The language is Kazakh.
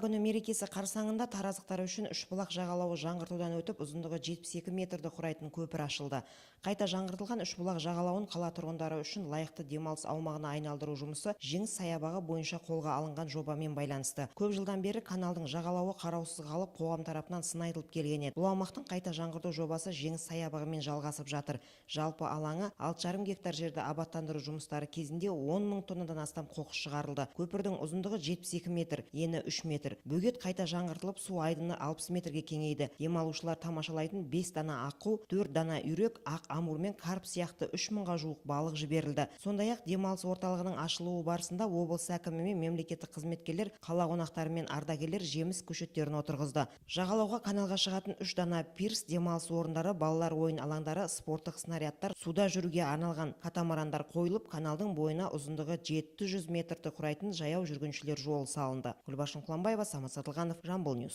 Қала күні мерекесі қарсаңында тараздықтар үшін Үшбұлақ жағалауы жаңғыртудан өтіп, ұзындығы 72 метрді құрайтын көпір ашылды. Қайта жаңғыртылған Үшбұлақ жағалауын қала тұрғындары үшін лайықты демалыс аумағына айналдыру жұмысы Жеңіс саябағы бойынша қолға алынған жобамен байланысты. Көп жылдан бері каналдың жағалауы қараусыз қалып, қоғам тарапынан сын айтылып келген еді. Бұл аумақтың қайта жаңғырту жобасы Жеңіс саябағымен жалғасып жатыр. Жалпы алаңы 6,5 гектар жерді абаттандыру жұмыстары кезінде 10 мың тоннадан астам қоқыс шығарылды. Көпірдің ұзындығы 72 метр, ені 3 метр. Бөгет қайта жаңғыртылып, су айдыны 60 метрге кеңейді. Демалушылар тамашалайтын 5 дана аққу, 4 дана үйрек, ақ амур мен карп сияқты 3 мыңға жуық балық жіберілді. Сондай-ақ демалыс орталығының ашылуы барысында облыс әкімі мен мемлекеттік қызметкерлер, қала қонақтары мен ардагерлер жеміс көшеттерін отырғызды. Жағалауға каналға шығатын 3 дана пирс, демалыс орындары, балалар ойын алаңдары, спорттық снарядтар, суда жүруге арналған катамарандар қойылып, каналдың бойына ұзындығы 700 метрді құрайтын жаяу жүргіншілер жолы салынды. Гүлбаршын Құланбаева, Самат Сатылғанов, Жамбыл Ньюс.